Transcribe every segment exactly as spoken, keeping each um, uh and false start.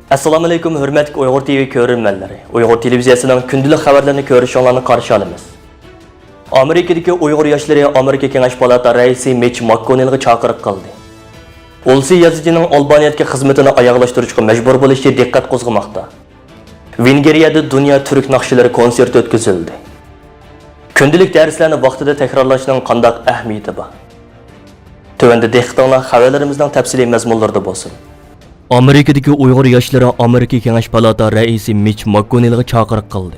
ئەسسالامۇئەلەيكۇم، ھۆرمەتلىك ئۇيغۇر تىۋى كۆرۈرمەنلىرى. ئۇيغۇر تېلېۋىزىيەسىنىڭ كۈندىلىك خەۋەرلىرىنى كۆرۈشۈڭلارنى قارشى ئالىمىز. ئامېرىكىدىكى ئۇيغۇر ياشلىرى ئامېرىكا كېڭەش پالاتا رەئىسى مىچ ماككونېلغا چاقىرىق قىلدى. ئولسى يازىچىنىڭ ئالبانىيەدىكى خىزمىتىنى ئاياغلاشتۇرۇشقا مەجبۇر بولۇشى دىققەت قوزغىماقتا. ۋېنگرىيەدە دۇنيا تۈرك ناخشىلىرى كونسېرتى ئۆتكۈزۈلدى. كۈندىلىك دەرسلەرنى ۋاقتىدا تەكرارلاشنىڭ قانداق ئەھمىيىتى بار؟ تۆۋەندە دىققىتىڭلار خەۋەرلىرىمىزنىڭ تەپسىلىي مەزمۇنلىرىدا بولسۇن. ئامېرىكىدىكى ئۇيغۇر ياشلىرى ئامېرىكا كېڭەش پالاتا رەئىسى مىچ ماككونېلغا چاقىرىق قىلدى.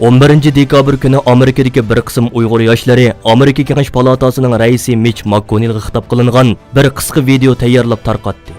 ئون بىرىنچى دېكابىر كۈنى ئامېرىكىدىكى بىر قىسىم ئۇيغۇر ياشلىرى ئامېرىكا كېڭەش پالاتاسىنىڭ رەئىسى مىچ ماككونېلغا خىتاب قىلىنغان بىر قىسقا ۋىدېئو تەييارلاپ تارقاتتى.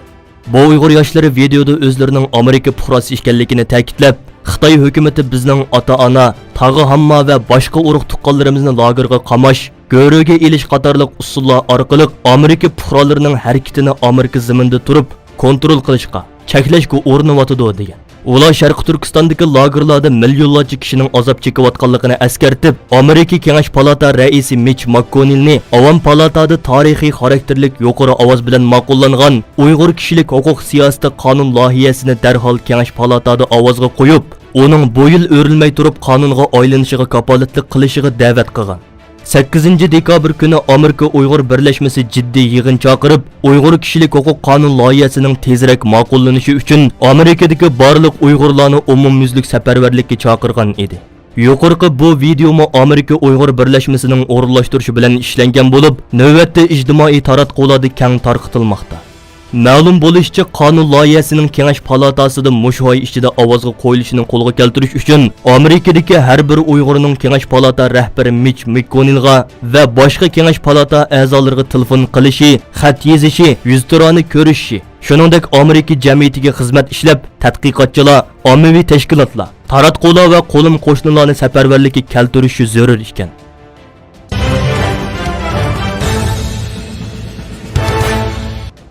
بۇ ئۇيغۇر ياشلىرى ۋىدېئودا ئۆزلىرىنىڭ ئامېرىكا پۇقراسى ئىكەنلىكىنى تەكىتلەپ، خىتاي ھۆكۈمىتى بىزنىڭ ئاتا-ئانا، تاغا-ھامما ۋە باشقا ئۇرۇق-تۇغقانلىرىمىزنى لاگېرغا قاماش، گۆرۈگە ئېلىش قاتارلىق ئۇسۇللار ئارقىلىق ئامېرىكا پۇقرالىرىنىڭ ھەرىكىتىنى ئامېرىكا زېمىنىدا تۇرۇپ كونترول قىلىشقا، چەكلەشكە ئۇرۇنۇۋاتىدۇ، دېگەن. ئۇلار شەرقىي تۈركىستاندىكى لاگېرلاردا مىليونلارچە كىشىنىڭ ئازاب چېكىۋاتقانلىقىنى ئەسكەرتىپ، ئامېرىكا كېڭەش پالاتا رەئىسى مىچ ماككونېلنى ئاۋام پالاتادا تارىخىي خاراكتېرلىك يۇقىرى ئاۋاز بىلەن ماقۇللانغان ئۇيغۇر كىشىلىك ھوقۇق سىياسىتى قانۇن لايىھەسىنى دەرھال كېڭەش پالاتادا ئاۋازغا قويۇپ، ئۇنىڭ بۇ يىل ئۆرۈلمەي تۇرۇپ قانۇنغا ئايلىنىشىغا كاپالەتلىك قىلىشىغا دەۋەت قىلغان. سەككىزىنچى دېكابىر كۈنى ئامېرىكا ئۇيغۇر بىرلەشمىسى جىددىي يىغىن چاقىرىپ، ئۇيغۇر كىشىلىك ھوقۇق قانۇن لايىھەسىنىڭ تېزرەك ماقۇللىنىشى ئۈچۈن ئامېرىكىدىكى بارلىق ئۇيغۇرلارنى ئومۇميۈزلۈك سەپەرۋەرلىككە چاقىرغان ئىدى. يۇقىرىقى بۇ ۋىدېئومۇ ئامېرىكا ئۇيغۇر بىرلەشمىسىنىڭ ئورۇنلاشتۇرۇشى بىلەن ئىشلەنگەن بولۇپ، نۆۋەتتە ئىجتىمائىي تاراتقۇلاردا كەڭ تارقىتىلماقتا. مەلۇم بولۇشىچە، قانۇن لايىھەسىنىڭ كېڭەش پالاتاسىدا مۇشۇ ئاي ئىچىدە ئاۋازغا قويۇلۇشىنى قولغا كەلتۈرۈش ئۈچۈن، ئامېرىكىدىكى ھەر بىر ئۇيغۇرنىڭ كېڭەش پالاتا رەھبىرى مىچ ماككونېلغا ۋە باشقا كېڭەش پالاتا ئەزالىرىغا تېلېفون قىلىشى، خەت يېزىشى، يۈزتۇرانە كۆرۈشۈشى، شۇنىڭدەك ئامېرىكا جەمئىيىتىگە خىزمەت ئىشلەپ، تەتقىقاتچىلار، ئاممىۋى تەشكىلاتلار، تاراتقۇلار ۋە قولۇم-قوشنىلارنى سەپەرۋەرلىككە كەلتۈرۈشى زۆرۈر ئىكەن.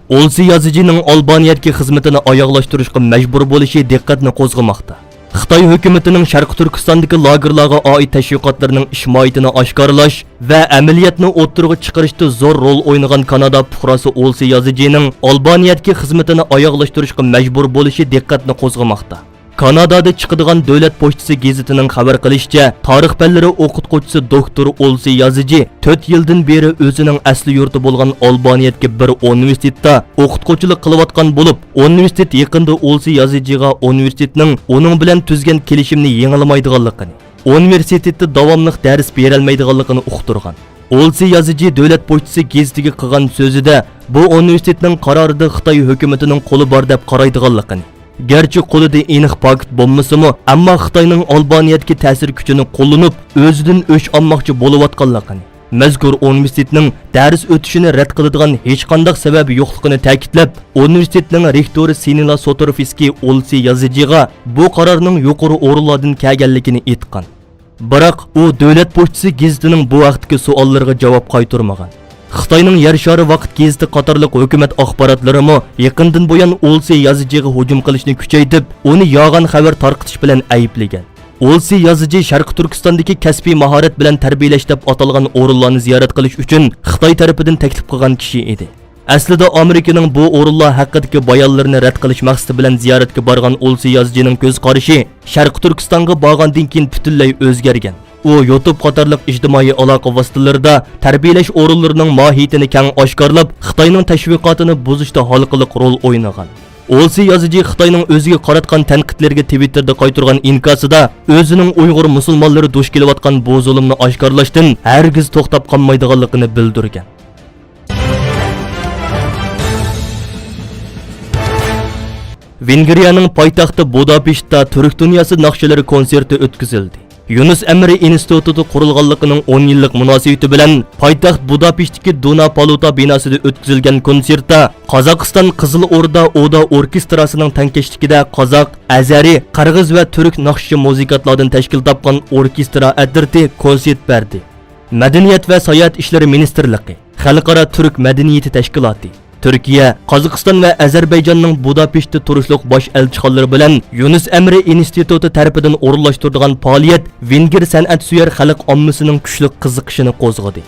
ئولسى يازىجىنىڭ ئالبانىيەدىكى خىزمىتىنى ئاياغلاشتۇرۇشقا مەجبۇر بولۇشى دىققەتنى قوزغىماقتا. خىتاي ھۆكۈمىتىنىڭ شەرقىي تۈركىستاندىكى لاگېرلارغا ئائىت تەشۋىقاتلىرىنىڭ ئىش ماھىيىتىنى ئاشكارىلاش ۋە ئەمەلىيەتنى ئوتتۇرىغا چىقىرىشتا زور رول ئوينىغان كانادا پۇقراسى ئولسى يازىجىنىڭ ئالبانىيەدىكى خىزمىتىنى ئاياغلاشتۇرۇشقا مەجبۇر بولۇشى دىققەتنى قوزغىماقتا. كانادادا چىقىدىغان دۆلەت پوچتىسى گېزىتىنىڭ خەۋەر قىلىشىچە، تارىخ پەنلىرى ئوقۇتقۇچىسى دوكتور ئولسى يازىجى تۆت يىلدىن بېرى ئۆزىنىڭ ئەسلى يۇرتى بولغان ئالبانىيەدىكى بىر ئۇنىۋېرسىتېتتا ئوقۇتقۇچىلىق قىلىۋاتقان بولۇپ، ئۇنىۋېرسىتېت يېقىندا ئولسى يازىجىغا ئۇنىۋېرسىتېتنىڭ ئۇنىڭ بىلەن تۈزگەن كېلىشىمنى يېڭىلىمايدىغانلىقىنى، ئۇنىۋېرسىتېتتا داۋاملىق دەرس بېرەلمەيدىغانلىقىنى ئۇقتۇرغان. ئولسى يازىجى دۆلەت پوچتىسى گېزىتىگە قىلغان سۆزىدە، بۇ ئۇنىۋېرسىتېتنىڭ قارارىدا خىتاي ھۆكۈمىتىنىڭ قولى بار دەپ قارايدىغانلىقىنى، گەرچە قولىدا ئېنىق پاكىت بولمىسىمۇ، ئەمما خىتاينىڭ ئالبانىيەدىكى تەسىر كۈچىنى قوللىنىپ، ئۆزىدىن ئۆچ ئالماقچى بولۇۋاتقانلىقىنى، مەزكۇر ئۇنىۋېرسىتېتنىڭ دەرس ئۆتۈشىنى رەت قىلىدىغان ھېچقانداق سەۋەبى يوقلۇقىنى تەكىتلەپ، ئۇنىۋېرسىتېتنىڭ رېكتورى سىنىلا سوتروفسكىي ئولسى يازىجىغا بۇ قارارنىڭ يۇقىرى ئورۇنلاردىن كەلگەنلىكىنى ئېيتقان. بىراق ئۇ دۆلەت پوچتىسى گېزىتىنىڭ بۇ ھەقتىكى سوئاللىرىغا جاۋاب قايتۇرمىغان. خىتاينىڭ يەر شارى ۋاقىت گېزىتى قاتارلىق ھۆكۈمەت ئاخباراتلىرىمۇ يېقىندىن بۇيان ئولسى يازىجىغا ھۇجۇم قىلىشنى كۈچەيتىپ، ئۇنى يالغان خەۋەر تارقىتىش بىلەن ئەيىبلىگەن. ئولسى يازىجى شەرقىي تۈركىستاندىكى كەسپىي ماھارەت بىلەن تەربىيەلەش دەپ ئاتالغان ئورۇنلارنى زىيارەت قىلىش ئۈچۈن خىتاي تەرىپىدىن تەكلىپ قىلغان كىشى ئىدى. ئەسلىدە ئامېرىكىنىڭ بۇ ئورۇنلار ھەققىدىكى بايانلىرىنى رەت قىلىش مەقسىتى بىلەن زىيارەتكە بارغان ئولسى يازىجىنىڭ كۆز قارىشى شەرقىي تۈركىستانغا بارغاندىن كېيىن پۈتۈنلەي ئۆزگەرگەن. ئۇ يۇتۇب قاتارلىق ئىجتىمائىي ئالاقە ۋاسىتىلىرىدا تەربىيەلەش ئورۇنلىرىنىڭ ماھىيىتىنى كەڭ ئاشكارىلاپ، خىتاينىڭ تەشۋىقاتىنى بۇزۇشتا ھالقىلىق رول ئوينىغان. ئولسى يازىجى خىتاينىڭ ئۆزىگە قاراتقان تەنقىدلىرىگە تىۋىتتېردا قايتۇرغان ئىنكاسىدا ئۆزىنىڭ ئۇيغۇر مۇسۇلمانلىرى دۇچ كېلىۋاتقان بۇ زۇلۇمنى ئاشكارىلاشتىن ھەرگىز توختاپ قالمايدىغانلىقىنى بىلدۈرگەن. ۋېنگرىيەنىڭ پايتەختى بۇداپېشتتا تۈرك دۇنياسى ناخشىلىرى كونسېرتى ئۆتكۈزۈلدى. يۇنۇس ئەمرى ئىنستىتۇتى قۇرۇلغانلىقىنىڭ ئون يىللىق مۇناسىۋىتى بىلەن پايتەخت بۇداپېشتتىكى دونا پالۇتا بىناسىدا ئۆتكۈزۈلگەن كونسېرتتا قازاقىستان قىزىل ئوردا ئودا ئوركېستراسىنىڭ تەڭكەشلىكىدە قازاق، ئەزەرى، قىرغىز ۋە تۈرك ناخشىچى مۇزىكانتلاردىن تەشكىل تاپقان ئوركېسترا ئەترىتى كونسېرت بەردى. مەدەنىيەت ۋە ساياھەت ئىشلىرى مىنىستىرلىقى، خەلقئارا تۈرك مەدەنىيىتى تەشكىلاتى، تۈركىيە، قازاقىستان ۋە ئەزەربەيجاننىڭ بۇداپېشتتا تۇرۇشلۇق باش ئەلچىخانىلىرى بىلەن يۇنۇس ئەمرى ئىنستىتۇتى تەرىپىدىن ئورۇنلاشتۇرىدىغان پائالىيەت ۋېنگىر سەنئەتسۆيەر خەلق ئاممىسىنىڭ كۈچلۈك قىزىقىشىنى قوزغىدى.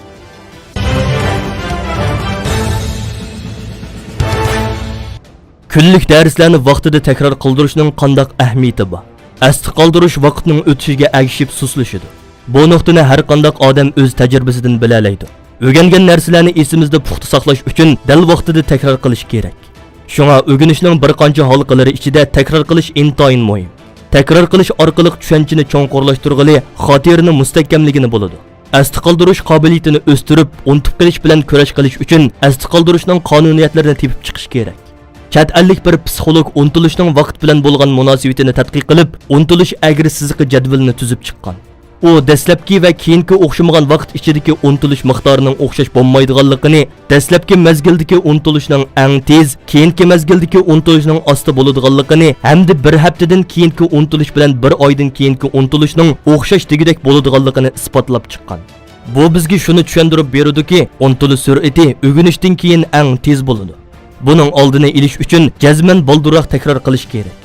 كۈنلۈك دەرسلەرنى ۋاقتىدا تەكرار قىلدۇرۇشنىڭ قانداق ئەھمىيىتى بار؟ ئەستە قالدۇرۇش ۋاقىتنىڭ ئۆتۈشىگە ئەگىشىپ سۇسلىشىدۇ. بۇ نۇقتىنى ھەر قانداق ئادەم ئۆز تەجرىبىسىدىن بىلەلەيدۇ. ئۆگەنگەن نەرسىلەرنى ئېسىمىزدە پۇختا ساقلاش ئۈچۈن دەل ۋاقتىدا تەكرار قىلىش كېرەك. شۇڭا ئۆگىنىشنىڭ بىر قانچە ھالقىلىرى ئىچىدە تەكرار قىلىش ئىنتايىن مۇھىم. تەكرار قىلىش ئارقىلىق چۈشەنچىنى چوڭقۇرلاشتۇرغىلى، خاتىرىنى مۇستەھكەملىگىلى بولىدۇ. ئەستە قالدۇرۇش قابىلىيىتىنى ئۆستۈرۈپ، ئۇنتۇپ قېلىش بىلەن كۈرەش قىلىش ئۈچۈن ئەستە قالدۇرۇشنىڭ قانۇنىيەتلىرىنى تېپىپ چىقىش كېرەك. چەت ئەللىك بىر پسىخولوگ ئۇنتۇلۇشنىڭ ۋاقىت بىلەن بولغان مۇناسىۋىتىنى تەتقىق قىلىپ، ئۇنتۇلۇش ئەگرى سىزىقى جەدۋىلىنى تۈزۈپ چىققان. ئۇ دەسلەپكى ۋە كېيىنكى ئوخشىمىغان ۋاقىت ئىچىدىكى ئۇنتۇلۇش مىقدارىنىڭ ئوخشاش بولمايدىغانلىقىنى، دەسلەپكى مەزگىلدىكى ئۇنتۇلۇشنىڭ ئەڭ تېز، كېيىنكى مەزگىلدىكى ئۇنتۇلۇشنىڭ ئاستا بولىدىغانلىقىنى ھەمدە بىر ھەپتىدىن كېيىنكى ئۇنتۇلۇش بىلەن بىر ئايدىن كېيىنكى ئۇنتۇلۇشنىڭ ئوخشاش دېگۈدەك بولىدىغانلىقىنى ئىسپاتلاپ چىققان. بۇ بىزگە شۇنى چۈشەندۈرۈپ بېرىدۇكى، ئۇنتۇلۇش سۈرئىتى ئۆگىنىشتىن كېيىن ئەڭ تېز بولىدۇ. بۇنىڭ ئالدىنى ئېلىش ئۈچۈن جەزمەن بالدۇرراق تەكرار قىلىش كېرەك.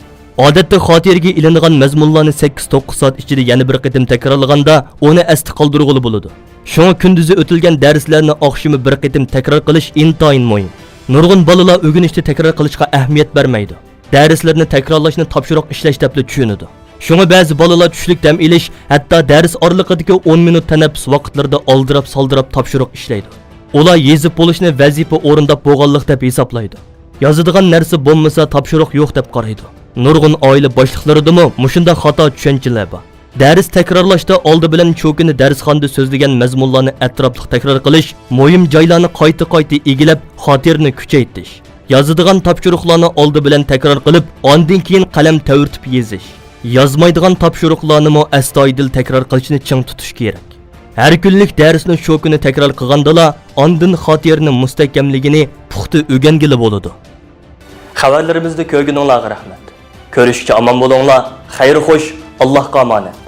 ئادەتتە خاتىرىگە ئېلىنغان مەزمۇنلارنى سەككىز توققۇز سائەت ئىچىدە يەنە بىر قېتىم تەكرارلىغاندا، ئۇنى ئەستە قالدۇرغىلى بولىدۇ. شۇڭا كۈندۈزى ئۆتۈلگەن دەرسلەرنى ئاخشىمى بىر قېتىم تەكرار قىلىش ئىنتايىن مۇھىم. نۇرغۇن بالىلار ئۆگىنىشتە تەكرار قىلىشقا ئەھمىيەت بەرمەيدۇ. دەرسلىرىنى تەكرارلاشنى تاپشۇرۇق ئىشلەش دەپلا چۈشىنىدۇ. شۇڭا بەزى بالىلار چۈشلۈك دەم ئېلىش، ھەتتا دەرس ئارىلىقىدىكى ئون مىنۇت تەنەپپۇس ۋاقىتلىرىدا ئالدىراپ-سالدىراپ تاپشۇرۇق ئىشلەيدۇ. ئۇلار يېزىپ بولۇشنى ۋەزىپە ئورۇنداپ بولغانلىق دەپ ھېسابلايدۇ. يازىدىغان نەرسە بولمىسا تاپشۇرۇق يوق دەپ قارايدۇ. نۇرغۇن ئائىلە باشلىقلىرىدىمۇ مۇشۇنداق خاتا چۈشەنچىلەر بار. دەرس تەكرارلاشتا ئالدى بىلەن شۇ كۈنى دەرسخانىدا سۆزلىگەن مەزمۇنلارنى ئەتراپلىق تەكرار قىلىش، مۇھىم جايلارنى قايتا-قايتا ئىگىلەپ، خاتىرىنى كۈچەيتىش. يازىدىغان تاپشۇرۇقلارنى ئالدى بىلەن تەكرار قىلىپ، ئاندىن كېيىن قەلەم تەۋرىتىپ يېزىش. يازمايدىغان تاپشۇرۇقلارنىمۇ ئەستايىدىل تەكرار قىلىشنى چىڭ تۇتۇش كېرەك. ھەر كۈنلۈك دەرسنى شۇ كۈنى تەكرار قىلغاندىلا، ئاندىن خاتىرىنى مۇستەھكەملىگىنى، پۇختا ئۆگەنگىلى بولىدۇ. خەۋەرلىرىمىزنى كۆرگىنىڭلارغا رەھمەت. كۆرۈشكىچە ئامان بولۇڭلار. خەير خوش، ئاللاھقا ئامانەت.